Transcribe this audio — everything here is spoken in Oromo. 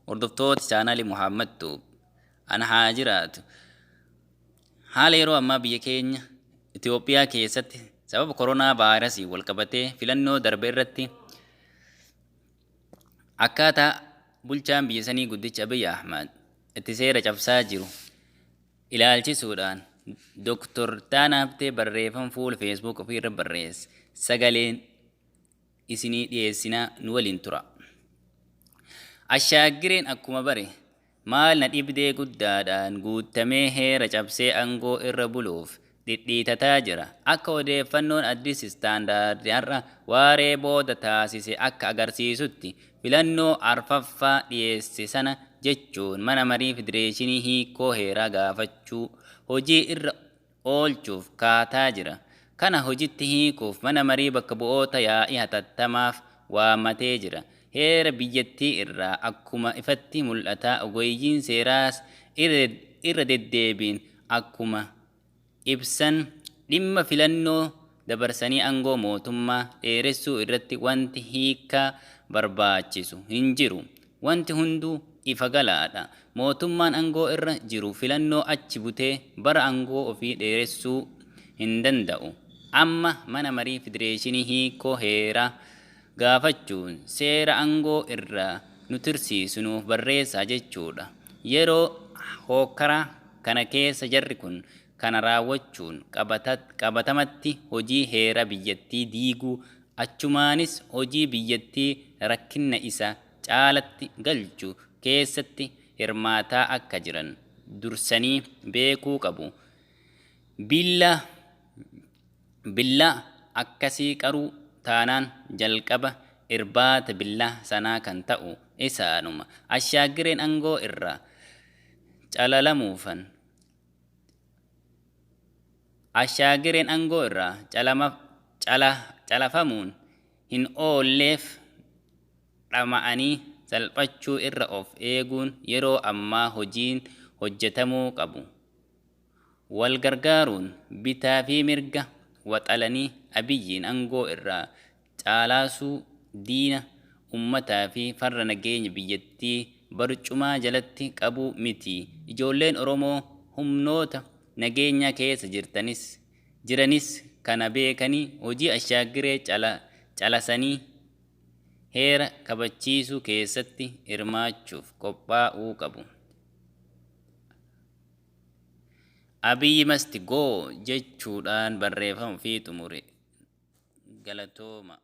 Hordoftoota chaanaalii Muhammad Tube ana haa jiraatu. Haala yeroo ammaa biyya keenya Itoophiyaa keessatti sababa koronaa vaayirasii wal qabatee filannoo darbe irratti akkaataa bulchaan biyya sanii guddicha Abiy Ahmad itti seera cabsaa jiru ilaalchisuudhaan Dr. Taanaa Habtee barreeffama fuula Facebook ofii irra barreesse sagaleen isinii dhiyeessinaa nu waliin tura. Ashaagireen akkuma bare maal na dhibdee guddaadhaan guutamee heera cabsee aangoo irra buluuf dhidhiitataa jira. Akka odeeffannoon Addis Standard har'a waaree booda taasise akka agarsiisutti filannoo arfaffaa dhiyeesse sana jechuun mana marii federeeshinii hiikoo heeraa gaafachuu hojii irra oolchuuf kaataa jira. Kana hojitti hiikuuf mana marii bakka bu'oota yaa'ii hatattamaaf waammatee jira. Heera biyyattii irraa akkuma ifatti mul'ataa ogeeyyiin seeraas irra deddeebiin akkuma ibsan dhimma filannoo dabarsanii aangoo mootummaa dheeressuu irratti wanti hiikaa barbaachisu hin jiru. Wanti hunduu ifa galaadha. Mootummaan aangoo irra jiru filannoo achi butee bara aangoo ofii dheeressuu hin danda'u. Amma mana marii federeeshinii hiikoo heeraa gaafachuun seera aangoo irraa nu tursiisu nuuf barreessaa jechuudha. Yeroo hookkaraa kana keessa jarri kun kana raawwachuun qabatamatti hojii heera biyyattii diiguu achumaanis hojii biyyattii rakkina isa caalatti galchu keessatti hirmaataa akka jiran dursanii beekuu qabu. Billaa akkasii qaruu taanaan jalqaba irbaata billaa sanaa kan ta'u isaanuma. Ashaagireen aangoo irraa calalamuufan Ashaagireen aangoo irraa calafamuun hin oolleef dhama'anii salphachuu irra of eeguun yeroo ammaa hojiin hojjetamuu qabu. Wal gargaaruun bitaa fi mirga waxalanii Abiyyiin aangoo irraa caalaasuu diina uummataa fi farra nageenya biyyattii barcumaa jalatti qabuu miti. Ijoolleen Oromoo humnoota nageenyaa keessa jiranis kana beekanii hojii ashaagiree calasanii heera kabachiisuu keessatti hirmaachuuf qophaa'uu qabu. Abiyyi must go jechuudhaan barreeffama ofii xumure. Galatooma.